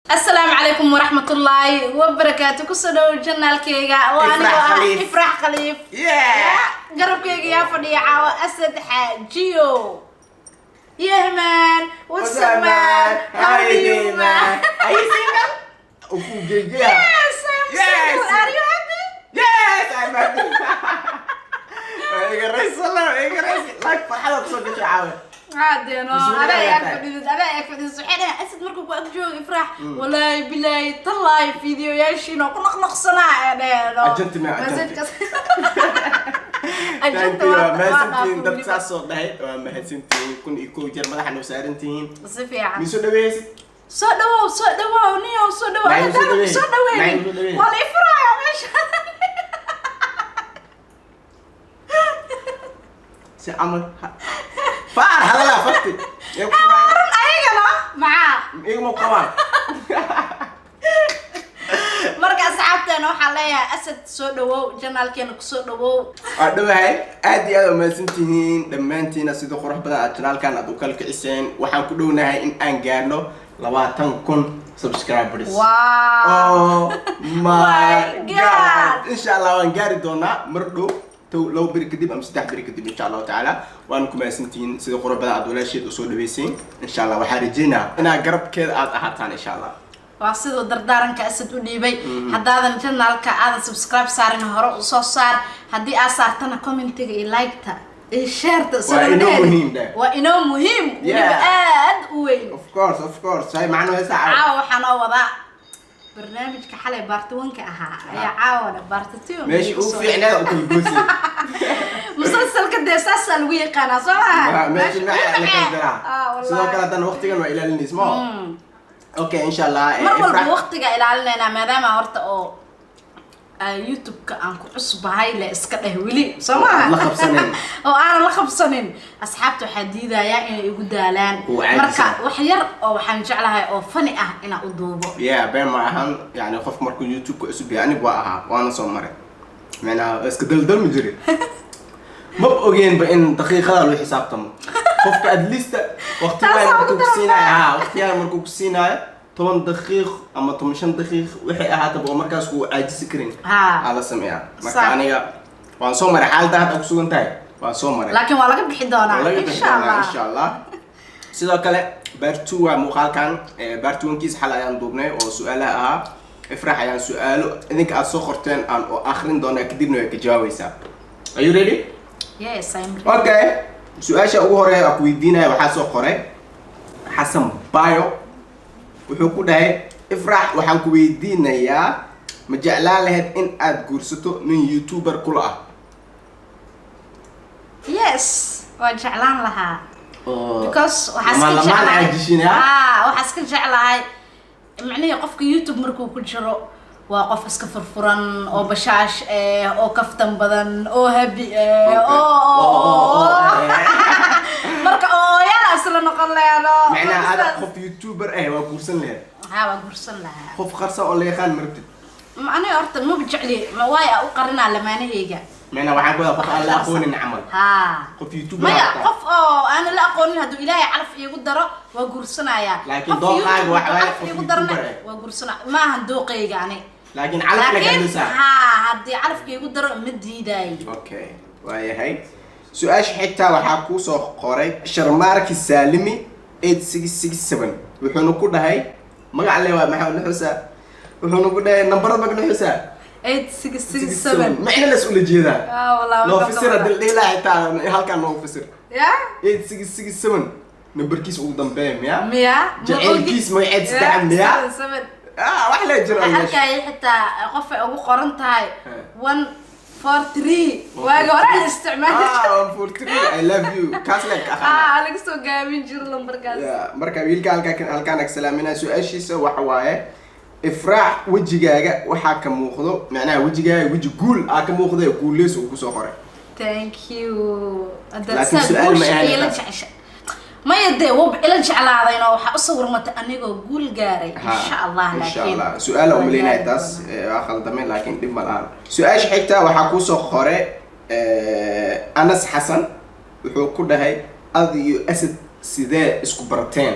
Asalaamu calaykum waraxmatullaahi wabarakaatu. Kusoo dhawow channelkeyga waa Ifraax anigoo ah Khaliif. Ifraax Khaliif. Yeah! Garabkeyga yaa fadhiya caawa? Asad Xaajiyo. Yeah man, what's up man? How are you, man? Are you single? Yeah. Yes, I'm Yes. single. Are you happy? Yes, I'm happy. Iga raysala, iga rays. Like farxada kusoo gashay caawa. Caadeno. Mas-uuliyad adaa ayaa ag tahay. fadhidid, adaa ag fadhidid. Waxay dhahay Asad markuu ku ag joogo Ifraax, walaahi bilaahi tallaahi, fiidiyoyaashiin oo ku noqnoqsanaa ee dheheen. Ajanti ma ajanti. Thank Ajanta. you. Waa Waa mahadsantihiin dad weliba. Saas soo dhahay, waa mahadsantihiin. 1001 jeer madaxa noo saaran tihiin. Si fiican. Miisoo dhaweysid? Soo dhawow, soo dhawow niyow, soo dhawow. Maxay soo Haddaan dhaweyn? soo dhaweynin Maxay soo dhaweyn? waa la ifuraaya meesha. Si camal. Faar hadalaa fakti. Ee ku furaya. Run ayagana maxaa? Iguma qabaan. Marka asxaabteena waxaan leeyahay, Asad, soo dhawow, channelkeena kusoo dhawow. Waa dhawahay, aad iyo aad umahadsan tihiin dhammaantiina sida qurux badan aad channelkan aad u kala kiciseen. Waxaan ku dhownahay in aan gaarno 20,000 subscribers. Wow. Oh my My God. God. Insha Allah waan gaari doonaa mar dhow, tow 2 beri kadib ama 3 beri kadib, insha Allahu tacaala. Waan ku mahadsantihiin sida qurux badan aad walaasheed usoo dhaweyseen. Insha Allah waxaan rajeynaa inaad garabkeeda aad ahaataan, insha Allah. Waa siduu dardaaranka Asad u dhiibay. Haddaadan channelka aadan subscribe saarin, hore usoo saar. Haddii aad saartana, commentiga iyo like-ta iyo shareta. Waa inoo muhiim dheh. Waa inoo muhiim weliba aad u weyn. Of course, of course. Hay macno heesa. Caawa waxaa noo wadaa barnaamijka xalay part one-ka ahaa ayaa caawana part two. Meesha ugu fiicneed u kala goosay. Musalsalka dee saasaa lagu yaqaanaa, soo maha? Meesha la kala jaraa. Ah, wallahi. Sidoo kale haddana waqtigan waa ilaalinaysa ma? Okay, insha Allah. Mar walba Ifraax- waqtiga ilaalinaynaa, maadaama horta oo YouTube-ka aan ku cusbahay le iska dheh weli, soo Oo maha? aad la qabsanin. Oo aanan la qabsanin. Asxaabta waxaa diidayaa inay igu daalaan. Oo caajisaan. Marka wax yar oo waxaan jeclahay oo funny ah inaan u duubo. Yeah, been ma ahan. Yani qof markuu YouTube-ka cusub yahay, anigu waa ahaa, waana soo maray, macnaha waa iska daldalmi jiray. Ma ogeenba in daqiiqada lagu xisaabtamo. Qofka at least waqtigaan Taasaa markuu ugu ku siinayo, daran. ha, waqtigaan markuu ku siinaayo 10 daqiiq ama 15 daqiiq, waxay ahaataba oo markaas kuu caajisi karin aa la sameeyaa. Marka aniga waan soo maray xaaladda hadda ku sugan tahay, waan soo maray. Laakiin waa laga bixi doonaa. Waa laga bixi insha doonaa. Allah. Insha Allah. Sidoo kale part two waa muuqaalkan. Part one-kiis xal ayaan duubnay oo su-aalaha ahaa. Ifrax ayaan su-aalo idinka aad soo qorteen aan oo akhrin doonaa, kadibna way ka jawaabaysaa. Are you ready? Yes, I'm ready. Okay, su-aasha ugu horeeya aan ku weydiinaya waxaa soo qoray Xasan Bayo. Wuxuu ku dhahay, "Ifrax, waxaan ku weydiinayaa, ma jeclaan lahayd in aad guursato nin YouTuber kula ah?" Yes, waan jeclaan lahaa because waxaa Lama iska lamaan jeclahay caajishin, ha? Ah, waxaa iska jeclahay macnihii qofka YouTube markuu ku jiro waa qof iska furfuran oo bashaash eh, oo kaftan badan, oo happy eh, oo marka ooyaal isla noqon leeno. Macnaha ada qof YouTuber ah waa guursan lahayd? Ha, waa guursan lahaa. Qof qarsa oo la yaqaan marabtid? Ma aniga horta maba jecli, ma waay u qarinaa lamaanahayga. Macnaha waxaan ku wadaa qof aan la aqoonin camal. Ha. Qof YouTuber Maya. ah. Qof oo aanan la aqoonin hadduu Ilaahay calaf iigu daro, waa guursanayaa. Laakiin Qof dooqaaga YouTuber waxa waaye calaf qof iigu darana YouTuber ah. waa guursanaa. Maahan dooqayga ani. Laakiin calaf la Laakiin gaadhaysaa. ha, haddii calafka iigu daro, ma diidaayo. Okay, waayahay. Su-aasha xigtaa waxaa kuusoo qoray Sharmaarki Saalimi 8667. Wuxuuna ku dhahay, magac le waa maxaa nuxusaa, wuxuuna ku dhahay nambarada mag nuxusaa. 8667. Macna las ula jeedaa? Ah, wallah. Noo fasira dildhiilaa xitaa halkaan noogu fasir. Ya. 8667 nambarkiisa ugu dambeeya miya? Miya. Jaceylkiis magaceed saddex miya? Seven. Ah, wax la jiro Waxaan meesha. arkaya xitaa qof ay ugu qoran tahay 143. Waagi hore la isticmaali Ah, 143, I love you, kaas leen ka aqaana. Ah, laga soo gaabin jiro lambarkaas. Ya, marka wiilka halkaan ag salaaminaa. Su-aashiisa waxa waaye, "Ifraax, wejigaaga waxaa ka muuqdo, macnaha wejigaaga weji guul aa ka muuqda, guuleys," uu kusoo qoray. Thank you. Hadda Laakiin saa su'aal ma guusha ahayn ila taas. jecesha. Maya dee, wab ila jeclaadayno, waxaa u sawirmatay anigoo guul gaaray. Ha, insha Allah. Insha Laakiin Allah su-aal waa umaleynaya gaari taas. doonaa. Waa khaldamay, laakiin dhib ma lahan. Su-aasha xigta waxaa kusoo qoray Anas Xasan. Wuxuu ku dhahay, "Ad iyo Asad sidee isku barateen?"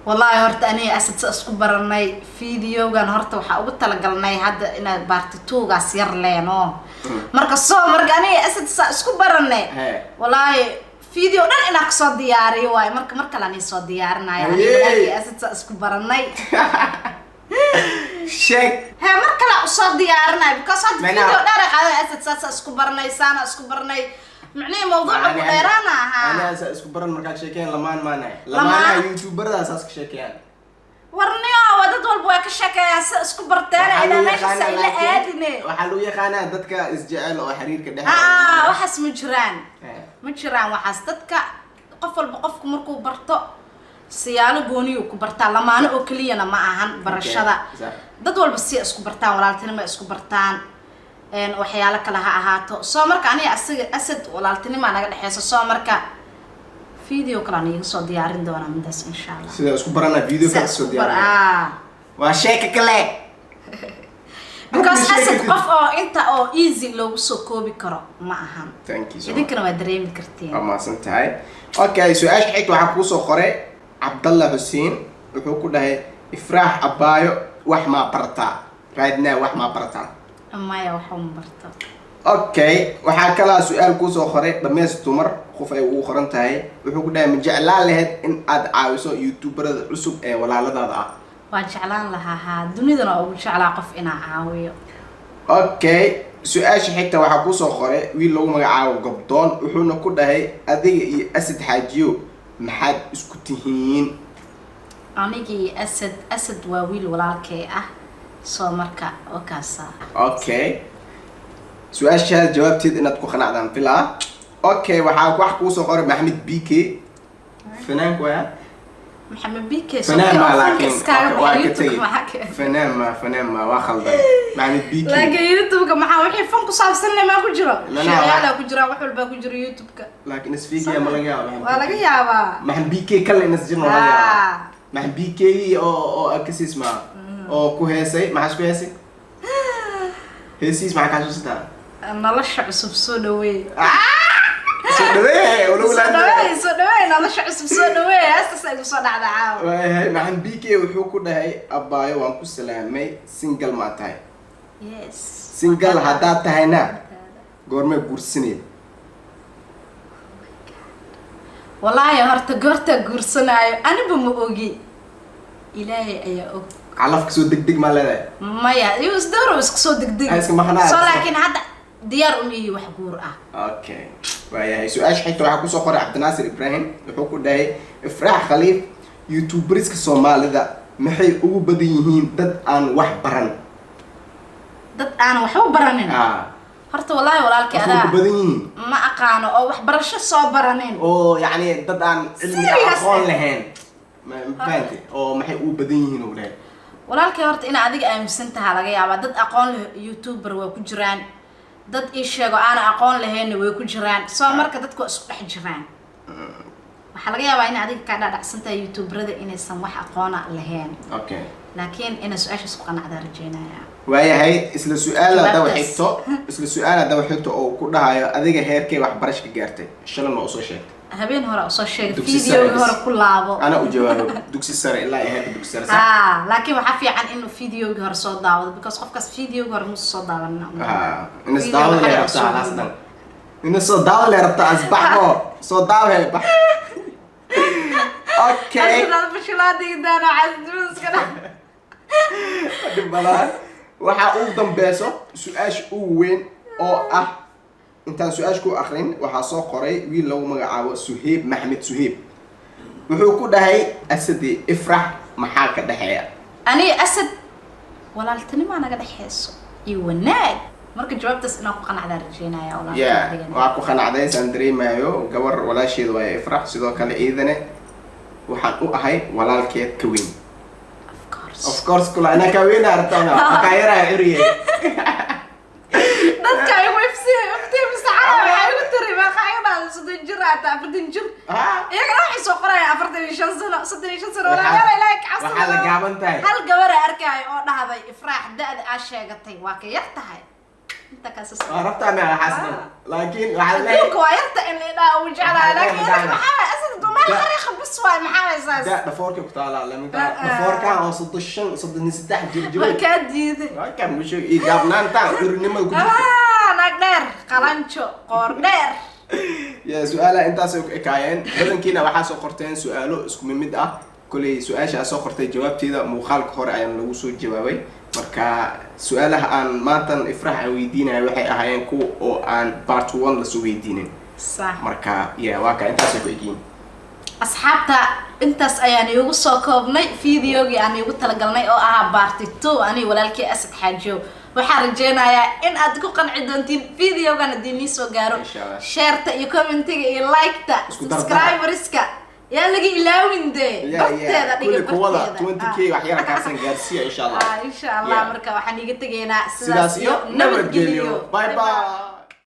Wallaahi horta aniga Asad sa isku baranay, videogan horta waxaa ugu talagalnay hadda inaad part two-gaas yar leeno. Marka soo marka aniga Asad sa isku baranay, wallaahi video dhan inaa kasoo diyaariyo waayo. Marka mar kale anii soo diyaarinayo aniga walaalkii Asad sa isku baranay. Sheeg. He, mar kale usoo diyaarinayo because hadda video dheer ay qaadan. Asad saasa isku baranay, saana isku baranay, macnihii mawduuca ugu dheeraana ahaa. Aniga saa isku baran markaa sheekeyan lamaan maanahay. Lamaan. Lamaanaha youtuberada saas ka sheekeeyaan. Warniyo, waa dad walba way ka sheekeeyaan sida isku barteen. Waxaa ilaa lagu meeshaas yaqaanaa ay la aadine. Waxaa lagu yaqaanaa dadka isjecel oo xiriirka dhex. Aa, waxaas ma jiraan, ma jiraan waxaas. Dadka qof walba qofku markuu barto siyaalo gooniyu ku bartaa. Lamaano oo keliyana ma ahan barashada. Dad walba si isku bartaan, walaaltinimo isku bartaan, waxyaalo kale ha ahaato. Soo marka aniga asiga Asad walaaltinimaa naga dhexeyso. Soo marka video kale aan iiga soo diyaarin doonaa midaas, insha Allah. Sida isku barana video Sida kale soo isku bar diyaariya. Waa sheeka kale. Because Hadda Asad sheeka. qof oo inta oo easy loogu soo koobi karo ma ahan. Thank you so much. Idinkana waa dareemi kartiin. Waa mahadsan tahay. Okay, su-aasha xigta waxaa kuusoo qoray Cabdalla Xuseen. Wuxuu ku dhahay: Ifraax abaayo, wax maa barataa right now? Wax maa barataa? Maya, waxa uma barto. Okay, waxaa kalaa su-aal kuusoo qoray Dhameys Dumar, qof ay ugu qoran tahay. Wuxuu ku dhahay: ma jeclaan lahayd in aad caawiso youtuberada cusub ee walaaladaada ah? Waa jeclaan lahaa, haa. Dunidana waa ugu jeclaa qof inaa caawiyo. Okay, su-aasha xigta waxaa kuusoo qoray wiil lagu magacaabo Gobdoon. Wuxuuna ku dhahay: adiga iyo Asad Xaajiyo maxaad isku tihiin? Anigii Asad, Asad waa wiil walaalkay ah. Soo marka oo kaasa. Okay, su-aashaas jawaabteed inaad ku qanacdaan filaa. Okay, waxaa wax kuusoo qoray Maxamed B K, fanaanka waya. Maxamed B K. Fanaan ma, laakiin iskaaga waa baxay ka YouTube. tegey. Maxaa ka Fanaan ma, fanaan ma, waa khaldan. Maxamed B K. Laakiin YouTube-ka maxaa wixii fan ku saabsan le maa ku jiro? Mana Sheeyaala ku jiraan, wax walbaa ku jiro YouTube-ka. Laakiin isfiigiya ma laga yaaba Maxamed Waa BK. laga yaabaa. Maxamed B K kale inas jirno waa laga yaabaa. Maxamed B K oo akasiis ma oo ku heesay, maxaa isku heesay heesiis? Maxaa ka xasuusataa? Nolosha cusub soo dhaweey. Soo dhaweey. Soo dhaweey, soo dhaweey, nolosha cusub soo dhaweey. Heestaas ay igu soo dhacda caawa. Waayahay, Maxamed B K wuxuu ku dhahay: abaayo, waan ku salaamay, single maa tahay? Yes. Single haddaad tahayna, goormee guursanaya? Wallaahi horta goortaa guursanaayo aniba ma ogi, Ilaahay ayaa og. Calafka soo degdeg maa leedahay? Maya, iyo isdowro iska soo degdeg. Ha, iska maqnaa. Soo laakiin hadda diyaar uma ihi wax guur ah. Okay, waayahay. Su-aasha xigta waxaa kusoo qoray Cabdinaasir Ibrahim. Wuxuu ku dhahay: Ifraax Khaliif, youtuberiska Soomaalida maxay ugu badan yihiin dad aan wax baran? Dad aanan waxba baranin? Horta wallaahi walaalkii Waxay adaa ugu badan yihiin. Ma aqaano oo waxbarasho soo baranin. Oo yacni dad aan cilmi Serious aqoon eh? lahayn, ma fahanti, oo maxay ugu badan yihiin uu dhahay? Walaalkay, horta inaa adiga aaminsan tahaa laga yaabaa. Dad aqoon leh youtuber waa ku jiraan, dad ii sheego aana aqoon lahaynna way ku jiraan. Soo marka dadku waa isku dhex jiraan. Waxaa laga yaabaa in adiga kaa dhadhacsan tahay youtuberada inaysan wax aqoona lahayn. Laakiin inay su-aashaas ku qanacdaa rajeynaya. Waayahay, isla su-aal daba Jawaabtaas. xigto, isla su-aal daba xigto oo ku dhahayo: adiga heerkay waxbarasho ka gaartay? Shalan waa usoo sheegtay. Habeen hore usoo sheegay. Dugsi sare Videoga bis. hore ku laabo. Ana u jawaabo dugsi sare, ilaa iyo heerka dugsi sare, sax? Ah, laakiin waxaa fiican inuu videoga hore soo daawado because qofkaas videoga hore musu soo daawanina. Ah, inas Video daawada waxaa lee rabtaa soo halaas dhan ina soo daawa lee rabtaa asbaxmo soo daawe bax. Okay. Fashilaadiidaana. Dhib malahan. Waxaa ugu dambeyso su-aasha ugu weyn oo ah, intaan su-aasha ku akrin, waxaa soo qoray wiil lagu magacaabo Suheyb Maxmed Suheyb. Wuxuu ku dhahay: Asadi Ifrax maxaa ka dhexeeya? Aniga Asad walaaltinimaa naga dhexeyso iyo wanaag. Marka jawaabtaas inaan ku qanacdaa rajeynaya. Ya, Walaalka. waa ku qanacday saan dareemayo. Gabar walaasheeda waayo Ifrax. Sidoo kale iidane waxaan u ahay walaalkeed ka weyn. Of course. Of course, kula anaa kaa weyn aragtana makaa yaraa curiye. Dadka igu iftiimisa cala waxay igu tiri meeqa iga dhahday, 30 jir ata, 40 jir. Iyagana waxay soo qorayaan 45 sano, 35 sano. Walaalayaal, Ilaahay ka Waxaa la cabsada. gaaban tahay. Hal gabar arkaayo oo dhahday: Ifraax, da-da aa sheegatay waa ka yar tahay. Inta kaas. Waa rabtaa ma xaasna, laakiin waxaa leeyahay Adduunka waa yarta in la idhaa uu jeclaa, laakiin Waxaa idinka maxaa waay? Asad dumeel xariiqa bis waay, maxaa waay saas? Da dhafoorka ku taalaa laminta. Ah, ah. Dhafoorkan oo 35, 33 jir jiro. Waa kaa diiday. Waa kan musho iyo gaabnaantaan curinimada ku jirta. Ah, naag dheer, qalanjo, qoor dheer. Ya, su-aalaha intaasay ku ekaayeen. Badankiina waxaa soo qorteen su-aalo isku mid ah. Koley su-aasha aad soo qortay jawaabteeda muuqaalka hore ayaan lagu soo jawaabay. Marka su-aalaha aan maantan Ifrax aan weydiinaya waxay ahaayeen kuwa oo aan part one lasoo weydiinin. Marka ya, waa ka intaasay ku egyihiin. Asxaabta, intaas ayaan iigu soo koobnay videogii aan iigu talagalnay oo ahaa part 2, aniga walaalkii Asad Xaajiyo. Waxaan rajeynayaa in aad ku qanci doontiin videogan haddii nii soo gaaro. Insha Allah. Shareta iyo commentiga iyo liketa, Isku dardara. subscriberska yaa laga ilaawin dee. Barteeda dhiga. Kulli kuwada Barteeda. 20K wax yara kaarsan gaarsiiya, insha Allah. Ah, insha Allah. Yeah. Marka waxaan iiga tegaynaa sidaas iyo nabadgelyo. Bye bye.